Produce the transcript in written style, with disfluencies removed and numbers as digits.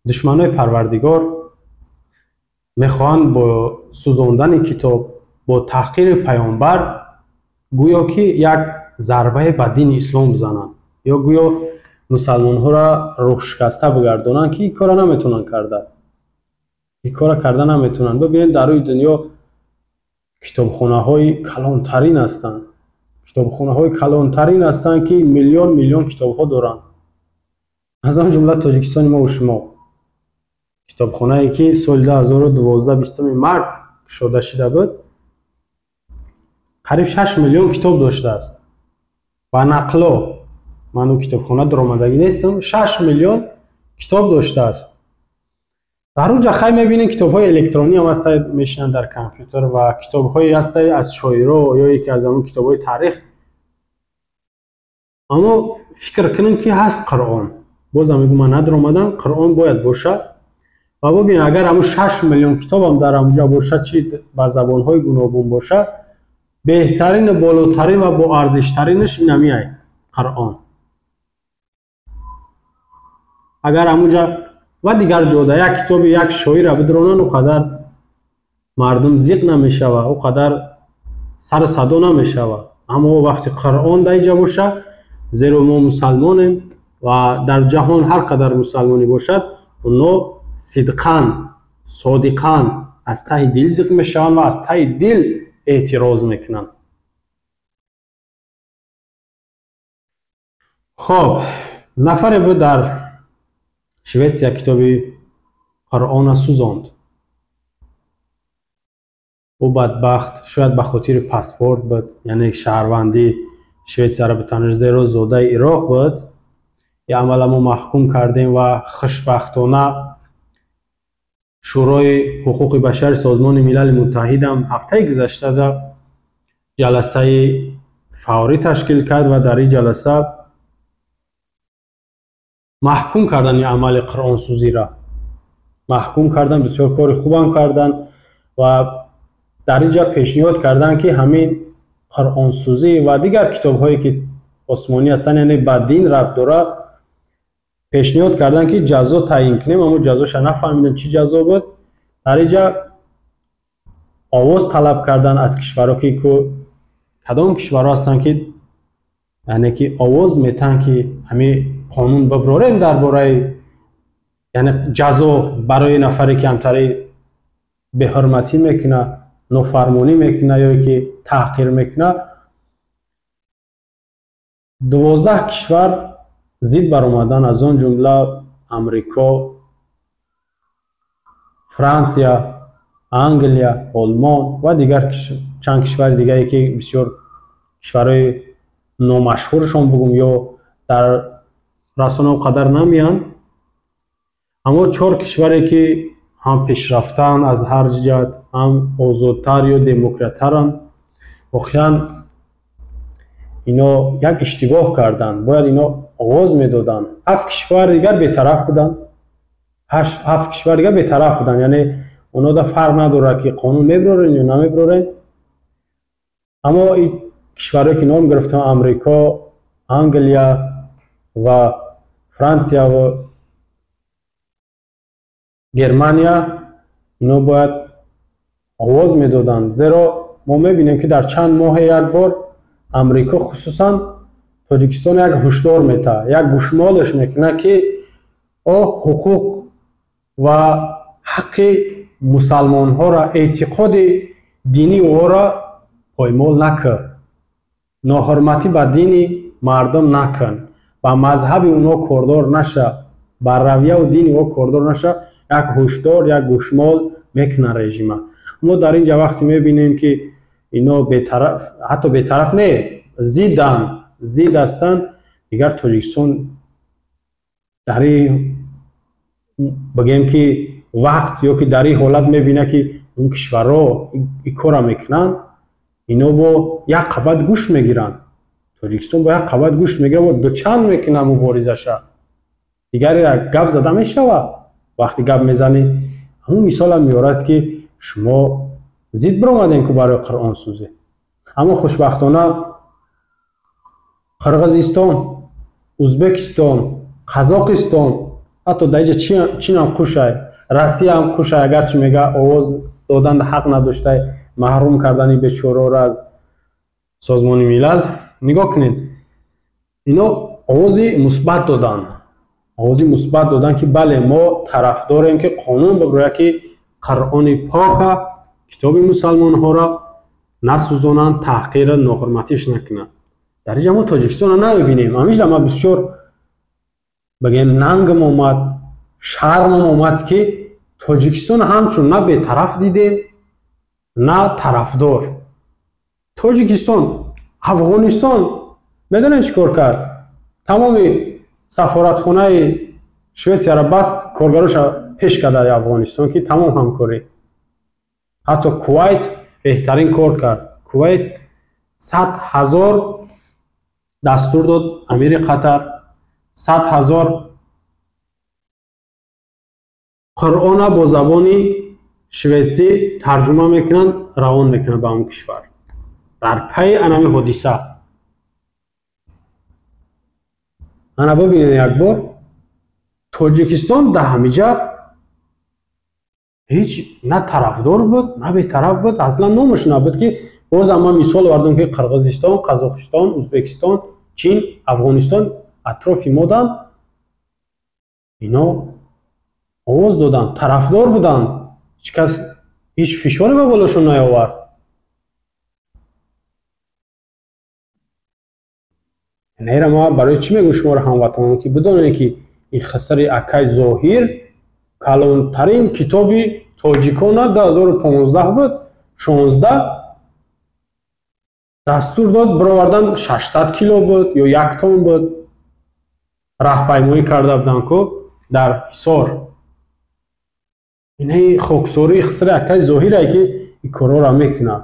Душманои Парвардигор мехоҳанд бо сӯзондани китоб, бо таҳқири паёмбар гӯё ки як зарбае ба дини ислом бизананд ё гӯё мусалмонҳоро рӯҳшикаста бигардонанд, ки ин корро наметавонанд карда, ин корро карда наметавонанд. Бибинед, дар рӯи дунё китобхонаҳои калонтарин ҳастанд, китобхонаҳои калонтарин ҳастанд, ки миллион миллион китобҳо доранд, аз он ҷумла Тоҷикистони мову шумо. Китобхонае ки соли 2012 20 март кушода шуда буд, қариб 6 миллион китоб доштааст. Ба нақло, ман ӯ китобхона даромадагӣ нестам, 6 миллион китоб доштааст. Дар он ҷа хай мебинем, китобҳои электронӣ ҳам ҳастанд, мешинанд дар компютер, ва китобҳое ҳастанд аз шоиро ё яке аз ҳамон китобҳои таърих. Аммо фикр кунем, ки ҳаст Қуръон. Бозам мегӯм, ман надаромадам, Қуръон бояд бошад. Ва бибин, агар ҳамон 6 миллион китобам дар ҳамонҷа бошад, чи ба забонҳои гуногун бошад, беҳтарину болотарин ва боарзиштаринаш ин ҳамиай Қуръон. Агар ҳамонҷа ва дигар ҷода як китоби як шоира бидронанд, ӯ қадар мардум зиқ намешава, ӯ қадар сару садо намешава. Аммо вақти Қуръон дар инҷа бошад, зеро мо мусалмонем ва дар ҷаҳон ҳар қадар мусалмонӣ бошад, оно сидқан, содиқан аз таҳи дил зиқ мешаванд ва аз таҳи дил эътироз мекунанд. Хоб, нафаре буд дар Шветсия китоби Қуръонро сӯзонд. Ӯ бадбахт шояд ба хотири паспорт буд, яъне шаҳрвандии Шветсияро битанад, зеро зодаи Ироқ буд. Ин амала мо маҳкум кардем ва хушбахтона Шӯрои ҳуқуқи башари Созмони Милали Муттаҳидам ҳафтаи гузаштада ҷаласаи фаврӣ ташкил кард ва дар ин ҷаласа маҳкум кардан ин амали қуръонсӯзиро. Маҳкум кардан, бисёр кори хубам кардан ва дар ин ҷа пешниҳод кардан, ки ҳамин қуръонсӯзӣ ва дигар китобҳое ки осмонӣ ҳастанд, яъне ба дин рабт дорад, пешниҳод кардан, ки ҷазо таъин кунем. Аммо ҷазоша нафаҳмидем, чӣ ҷазо буд. Дар ин ҷа овоз талаб кардан аз кишварҳо, ки кадом кишварҳо ҳастанд, ки яъне ки овоз метаҳанд, ки ҳамин қонун биброрем дар бораи, яъне ҷазо барои нафаре ки ҳамтари беҳурматӣ мекунад, нофармонӣ мекунад ё ки таҳқир мекунад. 12 кишвар зид баромадан, аз он ҷумла Амрико, Франсия, Англия, Олмон ва дигар чанд кишвари дигае, ки бисёр кишварҳои номашҳуршон бугум ё дар расона он қадар намеянд. Аммо 4 кишваре ки ҳам пешрафтаанд аз ҳар ҷиҳат, ҳам озодтар ё демократаранд, воқеан ино як иштибоҳ карданд, бояд ино овоз медоданд. 7 кишвари дигар бетараф буданд, 7 кишвари дигар бетараф буданд, яъне оно да фарқ надорад, ки қонун мебирорен ё намебирорен. Аммо ин кишварҳое ки ном гирифтанд, Амрико, Англия ва Франсия ва Германия, ино бояд овоз медоданд, зеро мо мебинем, ки дар чанд моҳе як бор Амрико хусусан Тоҷикистон як ҳушдор метаҳад, як гӯшмолаш мекунад, ки о ҳуқуқ ва ҳаққи мусалмонҳоро, эътиқоди динии ӯро поймол накун, ноҳурматӣ ба дини мардум накун, ба мазҳаби онҳо кордор наша, ба равияву дини ӯ кордор наша. Як ҳушдор, як гӯшмол мекунад режима. Мо дар ин ҷа вақте мебинем, ки ино бетараф, ҳатто бетараф не, зиданд, зид ҳастанд, дигар Тоҷикистон дар ин бигем ки вақт ё ки дар ин ҳолат мебинад, ки он кишварҳо ин корро мекунанд, ино бо як қабат гӯшт мегиранд. Тоҷикистон бо як қабат гӯшт мегирад ва дучанд мекунад муборизаша. Дигаре гап зада мешавад. Вақте гап мезанӣ, ҳамон мисолам меорад, ки шумо зид биромадем ку барои қуръонсӯзӣ. Аммо хушбахтона Қирғизистон, Ӯзбекистон, Қазоқистон Ҳатто дар инҷа Чинам кушай, Россияам кушай, агарчи мега овоз додан ҳақ надоштай, маҳрум кардани бечораро аз Созмони Милал. Нигоҳ кунед, ино овози мусбат доданд, овози мусбат доданд, ки бале, мо тарафдорем, ки қонун бибирояд, ки Қуръони пока, китоби мусалмонҳоро насӯзонанд, таҳқира, ноҳурматиш накунанд. Дар инҷа мо Тоҷикистонро намебинем. Ҳамиҷа ман бисёр бигем нангам омад, шармам омад, ки Тоҷикистон ҳамчун на бетараф дидем, на тарафдор. Тоҷикистон, Афғонистон медонем чӣ кор кард? Тамоми сафоратхонаи Шветсияро баст, коргароша пеш кард дар Афғонистон, ки тамом ҳамкорӣ. Ҳатто Кувайт беҳтарин кор кард. Кувайт 100 000 дастур дод амири Қатар, 100 000 Қуръона бо забони шветсӣ тарҷума мекунанд, равон мекунанд ба он кишвар дар пайи анами ҳодиса. Ана бибинед, як бор Тоҷикистон дар ҳамиҷа ҳеҷ на тарафдор буд, на бетараф буд, аслан номаш набуд. Ки бозам ман мисол овардам, ки Қирғизистон, Қазоқистон, Ӯзбекистон, Чин, Афғонистон атрофи моданд, ино овоз доданд, тарафдор буданд, ҳеҷ кас ҳеҷ фишоре ба болошон наёвард. Нера ма барои чӣ мегӯм шуморо, ҳамватанон, ки бидонед, ки ин хисри акай Зоҳир калонтарин китоби тоҷикона 2015 буд, 16 дастур дод бировардан, 600 кило буд ё 1 тон буд, раҳпаймоӣ карда буданд ку дар Ҳисор. Инаи хоксории хисри акай Зоҳире, ки ин корҳоро мекунад.